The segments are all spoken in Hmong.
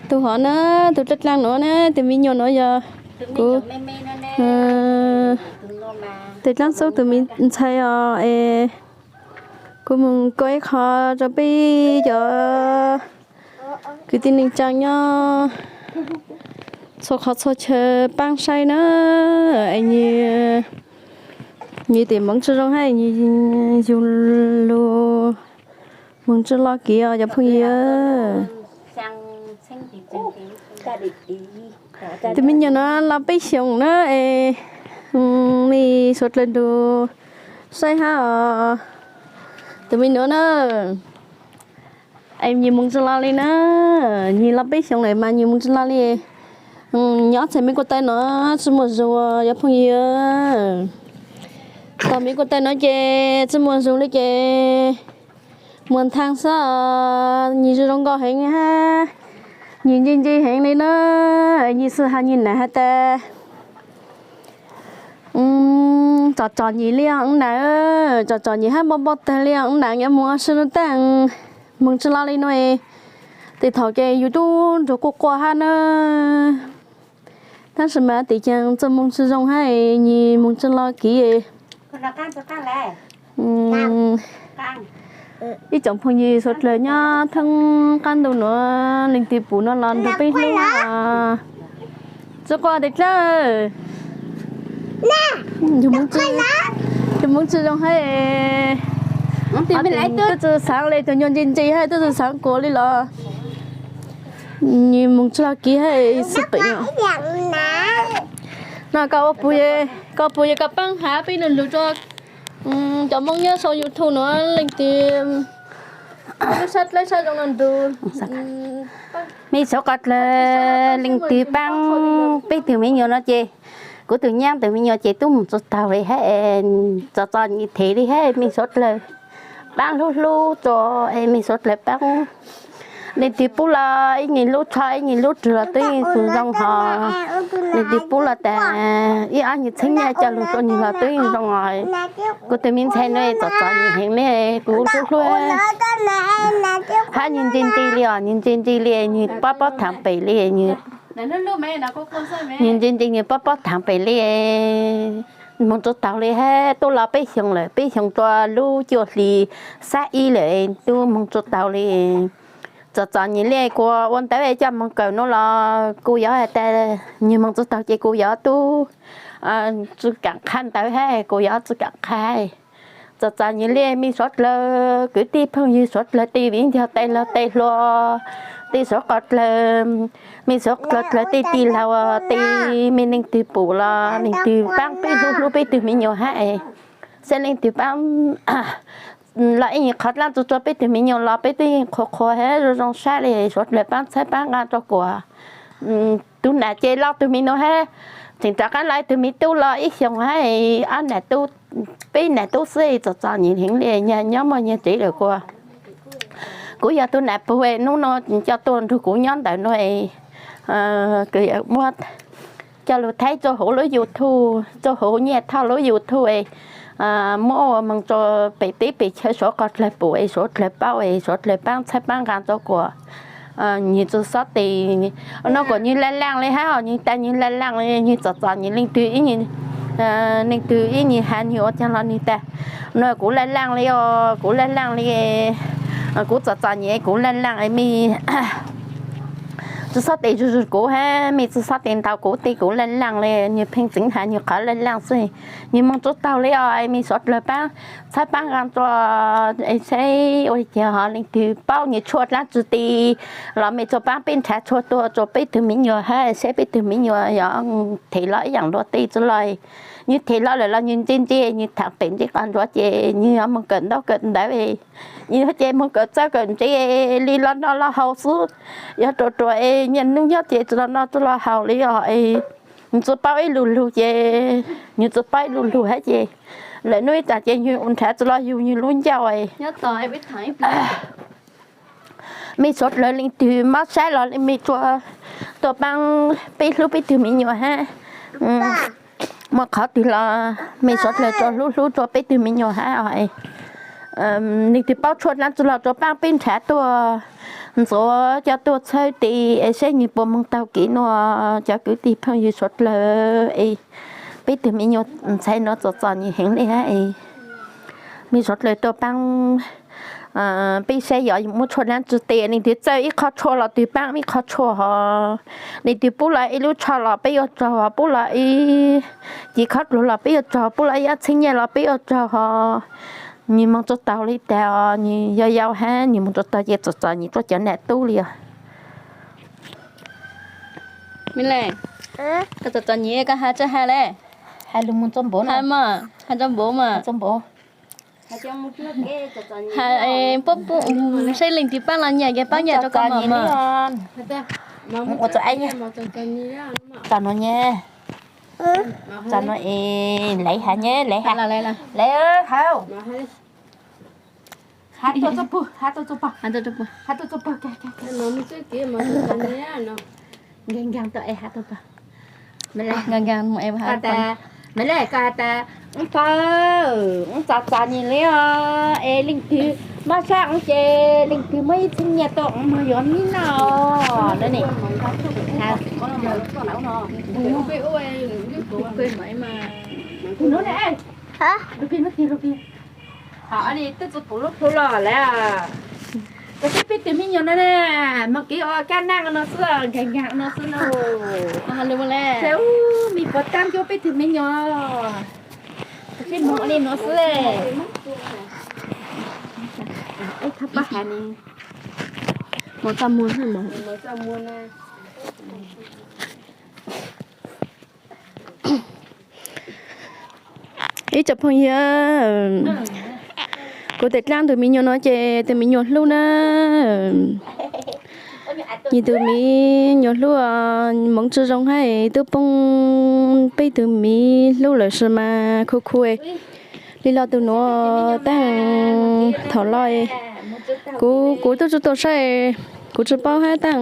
Tus hov na, tus dlaab dlaab nuav na, tus me nyuam nuav yog kuv tes dlaab xub tus me ntxhais os es kuv moog kov ib qho rua peb cov kwv tij neej tsaa nyob txhua qhov txhua chaw paab saib na. Es nws, nws tes moov tsi zoo hab nws yug lug moog tsi lo kiv os cov phooj ywg. Tus me nyuam nuav los peb xyoos na es, mej suav dlawg nrug saib hab os. Tus me nyuam na, es nws moog tsi lo li na, nws los peb xyoos lawm mas nws moog tsi lo li. Nyob txhais mej kuj taw nuav tsi muaj zug cov phooj ywg. Tog mej kuj taw nuav ces tsi muaj zug li ces muag nthaag xwb os. Nws zoo zoo nkauj heev hab nws ntse ntse heev li na. Nws xwb has nws nam has tas, tsom tsom nyem li os nam, tsom tsom nyem hab npau npau taag li os nam, yuav moog ua si nuav taag, moog tsi lo li nuav. Tej thaum ces yus tub nrug quaj quaj hab na, tab sis mas tes caag txuj moog tsi zoo hab nws moog tsi lo kiv. Ib tsoom phooj ywg suav dlawg nyob thoob qaab ntuj nuav, leej twg pum nuav los nrug peb hlub os. Tsi quaj tes dlawg, tus moov tsi zoo hab, twb tsi xaav le, tus nyuas ntse ntse hab twb tsi xaav kuas li los nws moog tsi lo kiv hab xwb pem. No koj ua puj, koj puj es koj paab has peb lug lug rua cov Moob nyob sau YouTube nuav leej twg lub sab dlawb sab zoo no nrug. Mej suav dlawg leej twg paab peb tug me nyuam no ces, kuv tus nyaab tug me nyuam ces tub moog tsi taug li hab, txom txom nyem them li hab mej suav dlawg. Paab hlub hlub tso es mej suav dlawg paab. Leej twg pub los ib nyuas lub tsho ib nyuas lub rwg los twb yeej zoo hos. Leej twg pub los tas ib ob nyuas txheeb nyiaj coj lug rua nwg los twb yeej zoo os. Kuv tus me ntxhais nuav txom txom nyem heev li, kuv hlub hlub hab nws ntse ntse li os, nws ntse ntse li, nws pob pob thaam pem li, nws ntse ntse nws pob pob thaam pem li. Moog tsi taug li hab, tub los peb xyoos lawm, peb xyoos rua lub cuaj hli xab ib lawm tub moog tsi taug li. Txom txom nyem li, kuv ua ntawv coj moog kawm nuav los kuv yuav has tas nws moog tsi taug ces kuv yuav tub tsi kaam qha ntawv hab kuv yuav tsi kaam qha. Txom txom nyem li mej suav dlawg kwv tij phooj ywg suav dlawg tej viv ncaus tej laug tej hluas, tej suav qos dlawg, mej suav dlawg tej tij laug tej me leej twg pum los leej twg paab peb hlub hlub peb tug me nyuam hab. Saib leej twg paab los ib nyuas qhov dlaab tsi rua peb tug me nyuam los peb twb yeej qhuas qhuas hab zoo zoo sab li, suav dlawg paab txhawb paab nqaa rua kuas. Tug nam ces loj tug me nuav hab, tseem rov qaab loj tug me tub los ib xyoos hab, ob nam tub, peb nam tub xwb txom txom nyem heev li, nyob muaj nyias tsev lawm kuas. Kuv yog tug nam puj, nub no coj tuaj nrug kuv nyob ntawm nuav, muab coj lug thaij rua huv lub YouTube, rua huv Nyiaj Thoj lub YouTube, muab ua moog rua pem teb pem chaw suav qos dlawg pum es suav dlawg paub es suav dlawg paab txhawb paab nqaa rua kuas. Nws tsi xob tes, nub kuas nws laj laaj li hab, nws tas nws laj laaj li, nws txom txom nyem leej twg, leej twg ib nyuas has nws ua caag los nws tas, nub kuv laj laaj li os, kuv laj laaj li, kuv txom txom nyem kuv laj laaj mej tsi xob tes zuj zus kuv hab, mej tsi xob tes ntaus kuv, tes kuv laj laaj li, nws pheej tseev has nws qhov laj laaj xwb. Nws moog tsi taug li os, mej suav dlawg paab txhawb paab nqaa rua saib ua li cas hos leej twg paub nws tshuaj dlaab tsi tes los mej tsuas paab peb nrhav tshuaj tuaj rua peb tug me nyuam hab saib peb tug me nyuam yuav them los ib yaam luag tej tsi los. Nws them los lawm los nws ntse ntse, nws thaam pem ntse qos ntsuav ces nws yuav moog kawm ntaub kawm ntawv, nws ces moog kawm txawj kawm ntse li los noj los haus xwb. Yuav ruam ruam es nyiaj nub nyob ces tsi los noj tsi los haus li os. Nws tsi paub ib lu lug ces, nws tsi paub ib lu lug hab ces, lawm nub ib taag ces nws nrhav tsi los yug nws lub ncauj. Mej suav dlawg leej twg mob sab los mej tsuas tuaj paab peb hlub peb tug me nyuam hab. Muaj qhov twg los mej suav dlawg tsuas hlub hlub rua peb tug me nyuam hab os. Leej twg paub tshuaj dlaab tsi los tsuas paab peb nrhav tuaj. Ntxuav coj tuaj txhawb tes es saib nws puas moog taug kev no. Cov kwv tij phooj ywg suav dlawg es, peb tug me nyuam ntxhais no txom txom nyem heev li hab es, mej suav dlawg tuaj paab peb saib yog muaj tshuaj dlaab tsi tes. Leej twg txawj ib qho tshuaj los twg paab ib qho tshuaj hos, leej twg pub los ib lub tsho los peb yuav tsaug hos, pub los ib cim khob dluag los peb yuav tsaug, pub los ib ob txheeb nyiaj los peb yuav tsaug hos. Nws moog tsuj taug li tas os, nws yau yau hab nws moog tsuj taug ces txom txom nyem tuaj cov nam tub li os. Koj txom txom nyem koj has tsi has le? Has lug moog txog npaum na. Has txog npaum mas. Puab pub saib leej twg paab los nyam ces paab nyam rua koj mog mas. Ua txom nyem, txom no nyem, txom no es laiv has nyem, laiv has, laiv hauv. Has tuaj txug pug, has tuaj txug pug, has tuaj txug pug, nkaag nkaag tuaj es has tuaj pug. Mej le koj has tas, wb pawg, wb txom txom nyem li os, es leej twg mob sab wb ces leej twg muab ib txheeb nyiaj tuaj wb moog yuav mib noj na ne. Twb txug pum lub plhu los lawm. Koj saib peb tug me nyuam no na, moog kev ua kab naaj no xwb, nkaag nkaag no xwb na. Txhua ub mej puas taab cuab peb tug me nyuam. Koj saib moog ua li no xwb. Ib tsoom phooj ywg, kuv tes dlaab tug me nyuam no ces tug me nyuam hlub na. Nyias tug me nyuam hlub, moov tsi zoo hab tub poob peb tug me hlub lawm sis mas khu khu li los tug nuav taag thaum loj. Kuv, kuv tub tsi tau saib, kuv tsi paub hab taag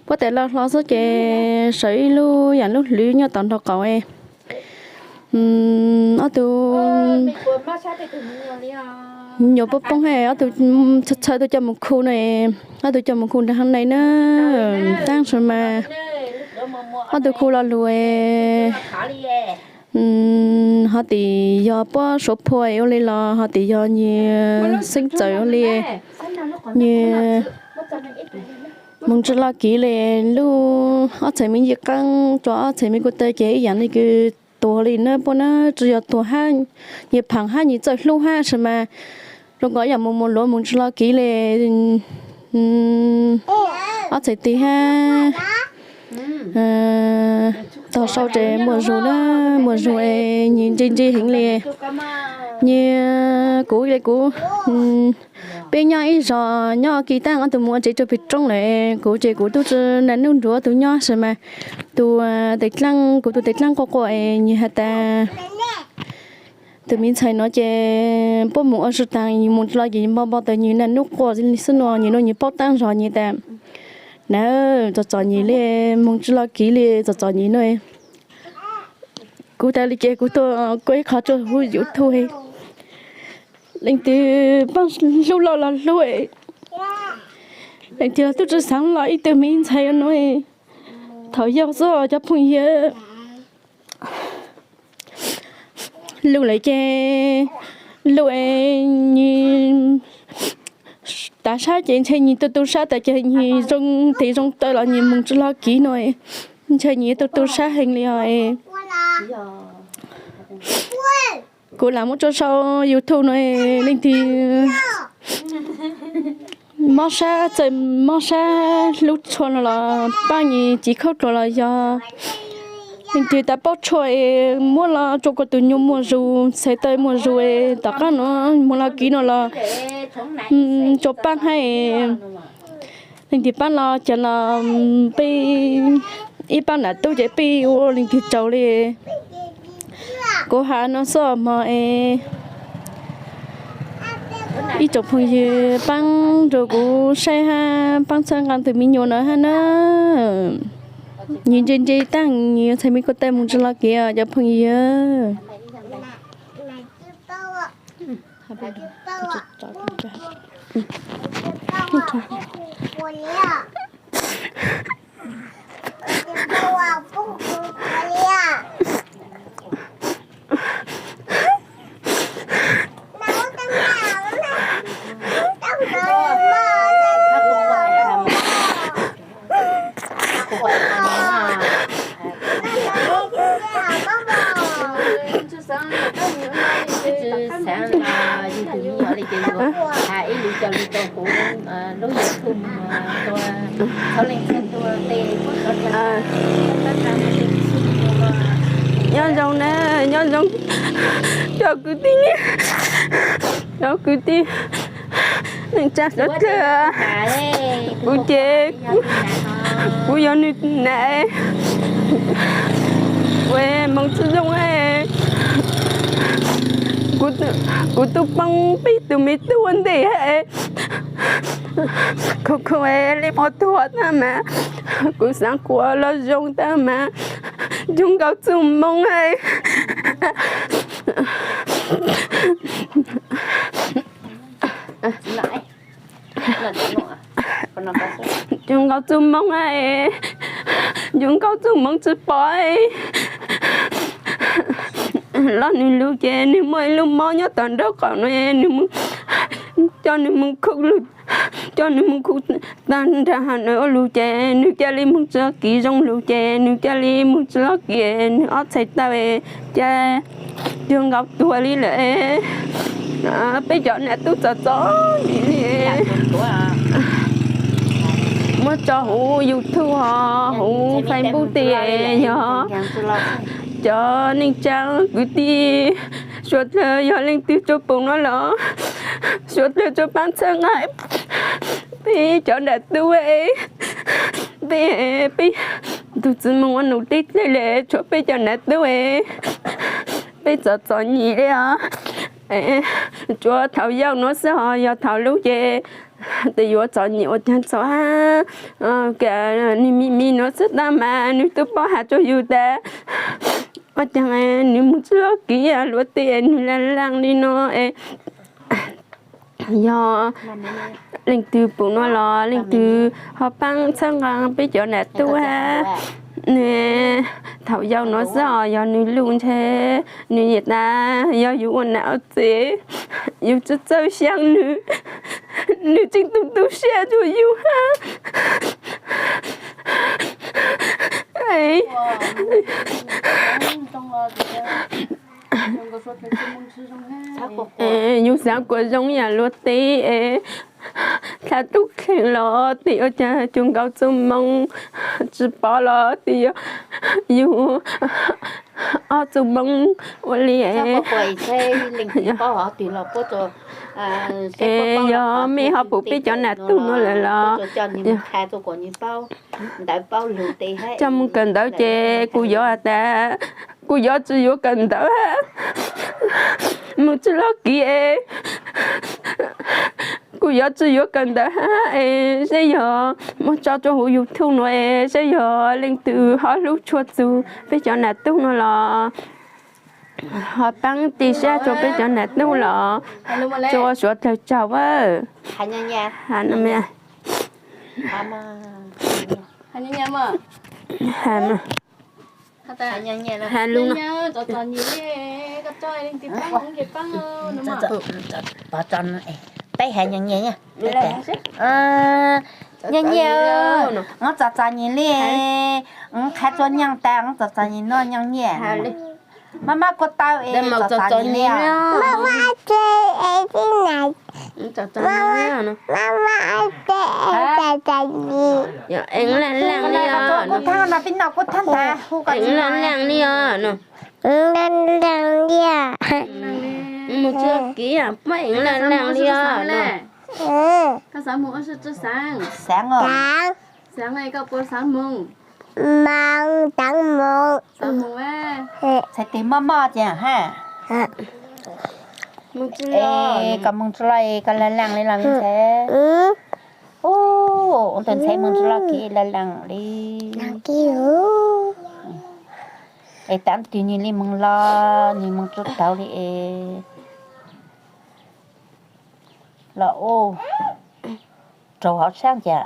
puab tes loj hlo xwb ces sawv ib lub yaam lub hlwv nyob tom nraub qaum. Ob tug nyuam poob poob hab ob tug txhawv tug coj moog khu no, ob tug coj moog khu nraag haav neeg na. Taab sis mas ob tug khu lo lug ho tim yog puab suav phua ua li los ho tim yog nyias xeeb txawm ua li. Nyias moog tsi lug kiv li, lub ob txhais me ncej qaab rua ob txhais me kuv taw ces ib yaam le kws tuag li na puab na, tsi yog tuag hab, nyias phaam hab nyias txawj hlub hab sis mas zoo nkaus yog moog moog luav moog tsi lug kiv li. Ob txhais tig hab tog sau tes muaj zug na, muaj zug es nyias ntse ntse heev li. Nyias kuv le kuv, peb nyob ib zog nyob kis taag ob tug moog ua tsev rua peg roob lawm, kuv ces kuv tub tsi naj nub nrug ob tug nyob sis mas tus tes dlaab, kuv tus tes dlaab quaj quaj es nyias has tas tus me ntxhais no ces puab moog ua si taag, moog tsi lug ces npo npo tas nyias naj nub quaj xwb nua, nyias nua nyias paub taab zog nyias tas na, txom txom nyem li, moog tsi lug kiv li txom txom nyem nua. Kuv tas li ces kuv tuaj kuaj ib qho rua huv YouTube, leej twg paab hlub loj los hlub, leej twg tub tsi xaav lug ib tug me ntxhais nua. Thaum yog xwb cov phooj ywg, lug lawm ces lug nyias tav sab ces ntshe nyias tu tu sab tas ces nyias zoo tes zoo taw los nyias moog tsi lug kiv nua, ntshe nyias tu tu sab heev li os. Kuv lam muab tso sau YouTube no, leej twg mob sab, txawm mob sab hlub tshua no los paab nyias tsiv khaub dluag los yog leej twg tas paub tshuaj es muab los rua kuas tus nyuas muaj zug, txhais taw muaj zug, tom qaab no moog lug kiv no los tsuas paab hab. Leej twg paab los caag los peb ib paab nam tub ces peb ua leej twg tsaug li. Kuv has no xwb mog es ib tsoom phooj ywg paab rua kuv saib hab paab txhawb nqaa tug me nyuam no hab na. Nyias ntse ntse taag nyias txhais me kuv taw moog tsi lug kiv cov phooj ywg. Xav yus tus me nyuam li ces yus hais ib lus cov lus rau kuv lub YouTube tua txhua leej txhua tus tej. Nyob zoo na, nyob zoo cov kwv tij, cov kwv tij neej tsa suav dlawg. Kuv ces kuv yog nws nam, kuv hmoov tsis zoo, kuv tus poj peb tus me tub ua ntej, khaus khaus li muab tuag tag mas, kuv xav kuv los zoo tag mas, zoo nkaus txuj moo. Zoo nkaus txuj moo, zoo nkaus txuj moo tsis pom los nws lus ces nws muaj ib lub mob nyob tom nraub qaum no, nws coj nws mus khuj lus, coj nws mus khuj tag nrho nws ua lus ces nws cia li mus tsis kiv zoo lus ces nws cia li mus tsis kiv, nws ob txhais taw cas zoo nkaus tuag li lawm. Peb cov nam tub txom txom nyem li, muab tso huv YouTube ho huv Facebook tias yog cov neej tsa kwv tij suav dlawg, yog leej twg tsuas pom no los suav dlawg tsuas pab txhawb nqa peb cov nam tub, peb, peb tus txiv mus ua nus teb dlej li, tshuav peb cov nam tub peb txom txom nyem li os. Tsuav thaum yau no xwb ho yog thaum lub ces tes yuav txom nyem ua caag txhaum hab, nws me me no xwb tag mas nws twb paub has rua yus tas ua caag nws mus tsis loj kiv luav tej, nws laaj laaj li no. Yog leej twg pum no los leej twg ho paab txhawb nqa peb cov nam tub hab. Nws thaum yau no xwb os, yog nws lug ntshe nws yeej tas yog yus ua nam ua txiv, yus tsi txawj xyaa nws, nws tseem tu tu siab rua yus hab. Yus xaav kuas zoo yam luag tej, dlha tub kheej los tej ua caag cuag nkaus txuj moo tsi pov los tej yog yus ob txuj moo ua li. Yog mej ho pum peb cov nam tub no lawm los coj moog kawm ntawv ces kuv yuav tas, kuv yuav tsi yuav kawm ntawv hab, moog tsi loj kiv es kuv yuav tsi yuav kawm ntawv hab es saib yog muab tso rua huv YouTube no es saib yog leej twg ho hlub tshua txug peb cov nam tub no los ho paab tig sab rua peb cov nam tub los rua suav dlawg tsaug a. Peb has nyiam nyiam, nyiam nyiam, wb txom txom nyem li, wb qha txhua nyaaj tas wb txom txom nyem no nyiam nyiam. Maj maj kuj tau es txom txom nyem li os. Maj maj kuj tau es txom txom nyem. Kuv thaab no peb noj kuj thaab tas hu koj txom nyem li os. Mus tsi loj kiv puab eev laj laaj li os. Xaav os. Xaav os. Txhais tes moj moj ces hab. Es koj moog tsi loj es koj laj laaj li los me ntxhais. Ua ntawm ntxhais moog tsi loj kiv laj laaj li. Es taam twg nwg li moog los nwg moog tsi tau li es los ua Rau hauv sab ntsa.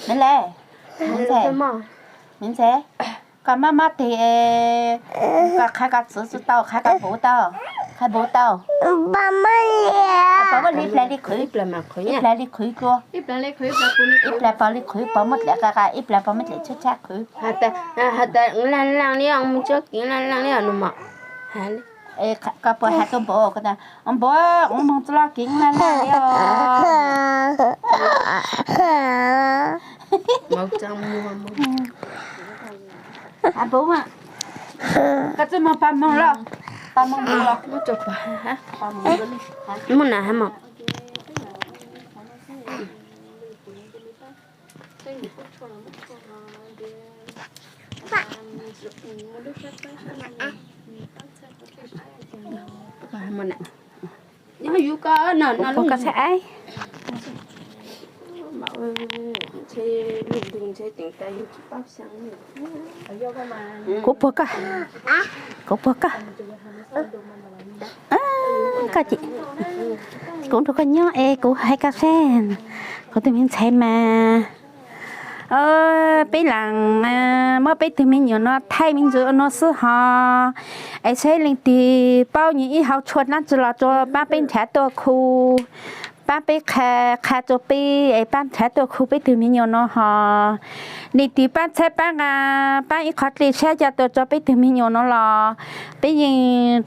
Me le, me ntxhais, koj mob mob tig, koj qhaib koj txwv tsis tau, qhaib koj npuv tau, qhaib npuv tau. Pov muab ib pliag li qhwv, ib pliag li qhwv dua, ib pliag pov li qhwv, pov muab dlaim qa qa, ib pliag pov muab dlaim tshab tshab qhwv. Has tas, has tas laj laj li os, mus tsuab kiv laj laj li os nus mom. Koj puas has tuaj npuv, npuv, kuv moog txug laj kiv laj laj li os. Has npuv, koj txawj moog pab moog los, pab moog npuv los. Muaj na has mom. Kuv puag koj saib. Kuv puag koj, kuv puag koj. Koj, kuv nrug koj nyob es kuv hais koj saib, kuv tus me ntxhais mas peb lam muab peb tug me nyuam no thaij me ntsis ua no xwb hos, es saib leej twg paub nws ib hauv tshua dlaab tsi los tsuas paab peb nrhav tuaj khu, paab peb qha, qha rua peb es paab nrhav tuaj khu peb tug me nyuam no hos. Leej twg paab txhawb paab nqa, paab ib qho dlej sab coj tuaj rua peb tug me nyuam no los peb yeej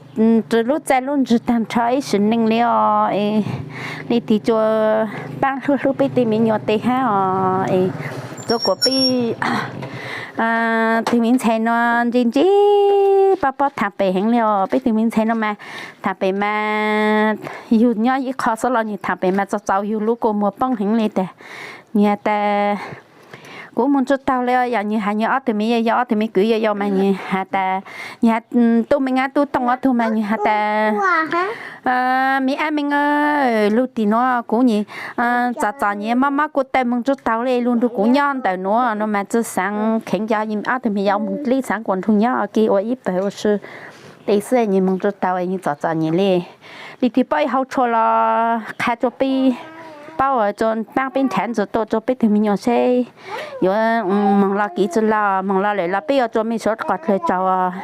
rua lub txaj lub ntsig taag nrho ib sim neej li os. Leej twg tsuas paab hlub hlub peb tug me nyuam tes hab os, es tsuas kuas peb tug me ntxhais no ntse ntse, paub paub thaam pem heev li os. Peb tug me ntxhais no mas thaam pem mas yug nyob ib qho xwb los nwg thaam pem mas txaus txaus yug lub kua muag poob heev li tas. Nwg has tas kuv moog tsi taug li os, yog nwg has nwg ob tug me, yog ob tug me kwv yau yau mas nwg has tas, nwg has Tub Meej ab Tub Tooj ob tug mas nwg has tas, Me ab Meej, lug tim nuav kuv nyam txom txom nyem mob mob kuv tawg moog tsi taug li, lug nrug kuv nyob ntawm nuav no mas tsi xaav kheev cov ob tug me yau moog dlib, xaav kuas nrug nyob ua ke ua ib pawg ua si tes xwb, nyam moog tsi taug, nyam txom txom nyem li. Leej twg paub ib hauv tshua los qha rua peb paub, paab peb nrhav ntsis tuaj rua peb tug me nyuam seb yuav moog los kev tsi los, moog los lawm los peb yuav tsua mej suav qhov dlawg tsaug.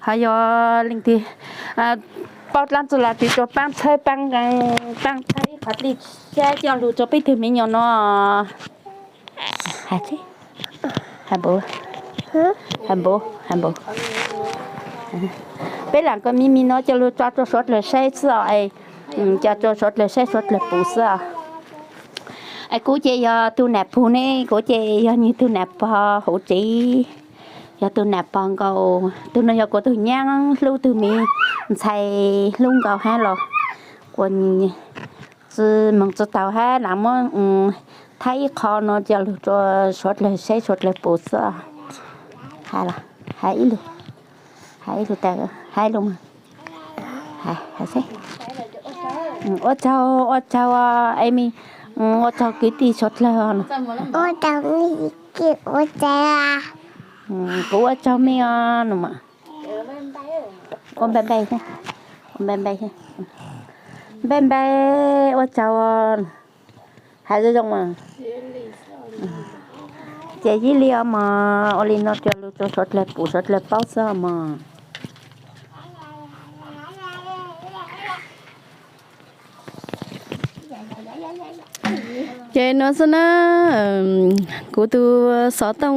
Hos yog leej twg paub dlaab tsi los tsuas paab txhawb paab nqa, paab txhawb ib qhov dlej sab coj lug rua peb tug me nyuam no. Has npuv, has npuv, has npuv. Peb lam kws me me no coj lug tso rua suav dlawg saib xwb os, coj rua suav dlawg saib suav dlawg pum xwb os. Es kuv ces yog tug nam pug ne, kuv ces yog nwg tug nam pog huv tsev, yog tug nam pog nkaus. Tug no yog kuv tug nyaab hlub, tug me ntxhais hlub nkaus hab los kuas tsi moog tsi taug hab lam muab thaij ib qho no coj lug rua suav dlawg saib suav dlawg pum xwb. Has ib lug, has ib lug, has ib lug, has saib. Ua tsaug, ua tsaug, ua tsaug kwv tij suav dlawg. Kuv ua tsaug mej os. Ua npaj npaj, ua npaj npaj, npaj npaj, ua tsaug. Has zoo zoo mas. Ces yij li os mas, ua li no coj lug rua suav dlawg pum suav dlawg paub xwb os mas. Ces nuav xwb na, kuv tus xov tooj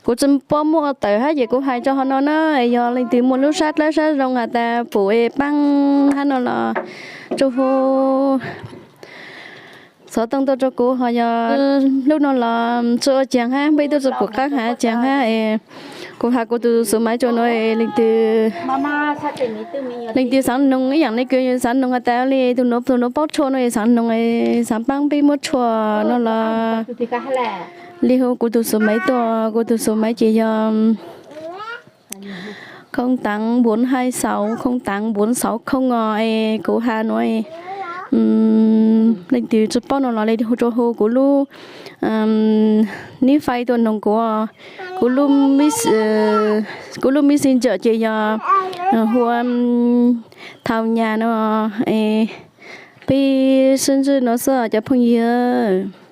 kuv tsi puab muaj tawm hab ces kuv hais rua hov no na, yog leej twg muaj lub sab dlawb sab zoo has tas pum es paab hab no los tsuj hu xov tooj tuaj rua kuv, ho yog hnub no los tsi ua caag hab, peb tub tsi pum qaab has caag hab es kuv has kuv tus xuv maiv rua nuav, leej twg, leej twg xaav noog ib yaam le kws xaav noog has tas li tug nuav tug nuav paub tshuaj no es xaav noog, xaav paab peb muab tshuaj no los li hu kuv tus xuv maiv tuaj, kuv tus xuv maiv ces yog không tám bốn hai sáu không tám bốn sáu không os, es kuv has nuav Leej twg tsis paub no los le hu rau hu kuv lub, nib fai tuaj noog kuv. Kuv lub, kuv lub messenger ces yog hu Thau Nyas no. Peb sib ntsib no xwb cov phooj ywg.